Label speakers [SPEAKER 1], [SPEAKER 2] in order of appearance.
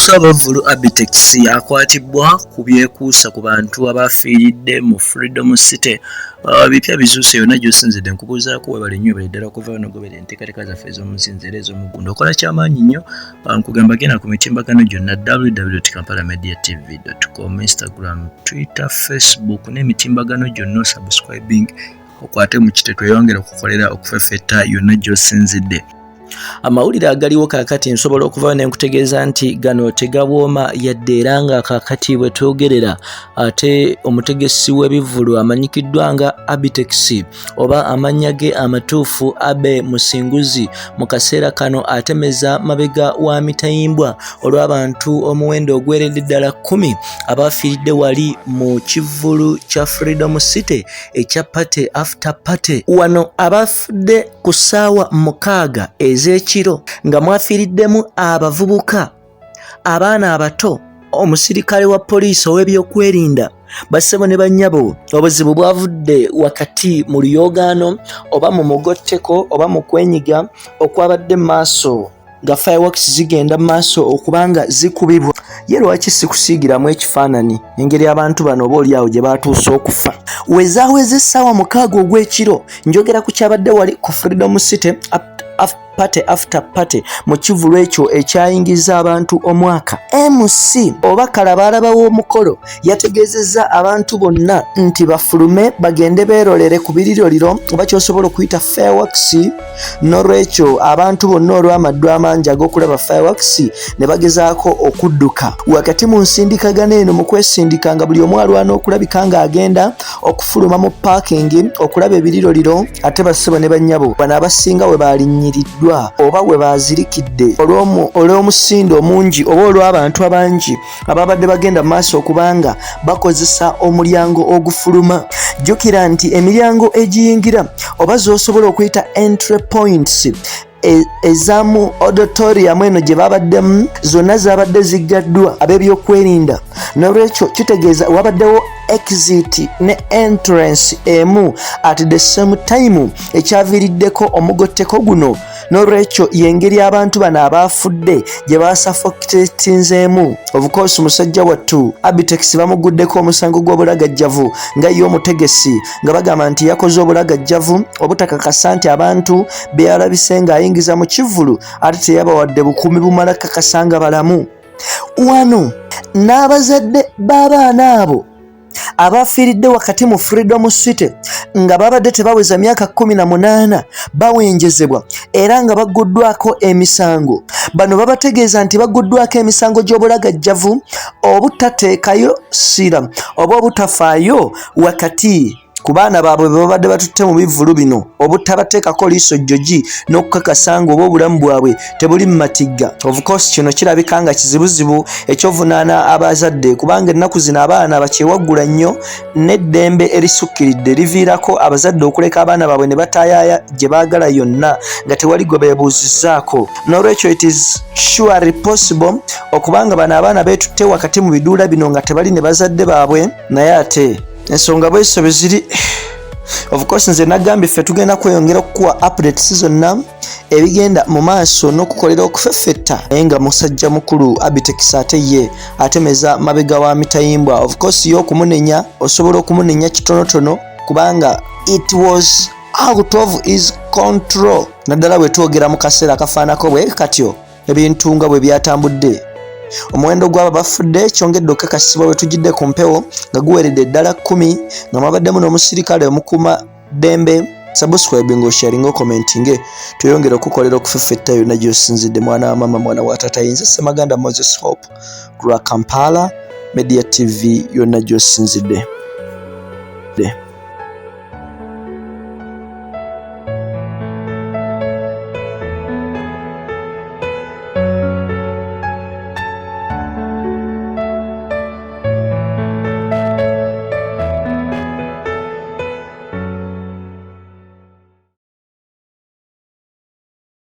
[SPEAKER 1] Omutegesi w'abavvulu Abitex akwatibwa ku byekuusa ku bantu abafiiridde mu Freedom City. Bipya bizuuse yonna gy'osinzidde nkubuuzaako webale nnyo webale ddala okuva nogobera enteekateeka zaffe ez'omuzinzi era ez'omuggundu okola kyamaanyi nnyo. Nkugamba genda ku mitimbagano gyonna www.kampalamediatv.com, Instagram, Twitter, Facebook n'emitimbagano gyonna osubscribing okwate mu kite tweyongere okukolera okufefetta yonna gy'osinzidde. Amawulire agaliwo kaakati nsobola okuvayo ne nkutegeeza nti gano tegawooma yadde, era nga kaakati bwe twogerera ate omutegesi w'ebivvulu amanyikiddwa nga Abitex oba amannya ge amatuufu Abe Musinguzi mu kaseera kano atemeza mabega wa mitayimbwa olw'abantu omuwendo ogweredde ddala 10 abafiiridde wali mu kivvulu kya Freedom City ekya party after party. Wano abafudde ku ssaawa 6 ez'ekiro nga mwafiiriddemu abavubuka, abaana abato, omusirikale wa poliisi ow'ebyokwerinda, bassebo ne bannyabo. Obuzibu bwavudde wakati mu luyoogaano oba mu mugotteko oba mu kwenyiga okwabadde mu maaso nga fireworks zigenda mu maaso okubanga zikubibwa. Ye lwaki sikusiigiramu ekifaananyi engeri abantu bano oba oliawo gye batuuse okufa wezaaweza essaawa 6 ogw'ekiro? Njogera ku kyabadde wali ku Freedom City party after party mu kivvulu ekyo ekyayingiza abantu omwaka. MC oba kalabaalaba w'omukolo yategeezezza abantu bonna nti bafulume bagende beerolere ku biriroliro oba kyosobola okuyita fireworks. N'olwekyo abantu bonna olw'amaddu amangi ag'okulaba fireworks ne bagezaako okudduka wakati mu nsindikagano eno, mu kwesindika nga buli omu alwana okulabika ng'agenda okufuluma mu parking okulaba ebiriroliro. Ate bassebo ne bannyabo, bano abasinga we balinnyiriddwa oba we baazirikidde olw'omusindo omungi oba olw'abantu abangi ababadde bagenda mu maaso okubanga bakozesa omulyango ogufuluma. Jjukira nti emiryango egiyingira oba z'osobola okuyita entry points ezamu auditorium eno gye babaddemu zonna zabadde ziggaddwa ab'ebyokwerinda. N'olwekyo kitegeeza wabaddewo exit ne entrance emu at the same time, ekyaviiriddeko omugotteko guno. N'olwekyo y'engeri abantu bano abaafudde gye basuffocatinzeemu. Of course, musajja wattu Abitex bamuguddeko omusango gw'obulagajjavu nga ye omutegesi, nga bagamba nti yakoze obulagajjavu obutakakasa nti abantu be yalabise ng'ayingiza mu kivvulu ate teyabawadde bukuumi bumala kakasa nga balamu. Wano n'abazadde b'abaana abo abafiiridde wakati mu Freedom City nga babadde tebaweza myaka 18 bawenjezebwa era nga bagguddwako emisango. Bano babategeeza nti bagguddwako emisango gy'obulagajjavu, obutateekayo ssira oba obutafaayo wakati ku baana baabwe be babadde batutte mu bivvulu bino, obutabateekako liiso jjogi n'okukakasa nga oba obulamu bwabwe tebuli mu matigga. Of course, kino kirabika nga kizibuzibu ekyovunaana abazadde, kubanga ennaku zino abaana bakyewaggula nnyo n'eddembe erisukkiridde liviirako abazadde okuleka abaana baabwe ne bataayaaya gye baagala yonna nga tewali gwe beebuuzizzaako. N'olwekyo it is surely possible okubanga bano abaana beetutte wakati mu biduula bino nga tebali ne bazadde baabwe. Naye ate ensonga bweso bwe ziri, of course nze nagambye ffe tugenda kweyongera okukuwa updates zonna ebigenda mu maaso n'okukolera okufeffetta. Naye nga musajja mukulu Abitex ate ye atemeza mabega wa mitayimbwa. Of course, ye okumunenya osobola okumunenya kitonotono kubanga it was out of his control, naddala bwe twogera mu kaseera akafaanako bwe katyo ebintu nga bwe byatambudde. Omuwendo gw'abo bafudde kyongedde okukakasibwa bwe tujjidde ku mpewo nga guweredde ddala 10, nga mwabaddemu n'omusirikale omukuuma ddembe. Subscribing, osharinga, ocommentinge, tweyongere okukolera okufeffetta yonna gy'osinzidde. Mwana wa mama, mwana wa tata, yinza Semaganda Moses Hope ku lwa Kampala Media TV yonna gy'osinzidde.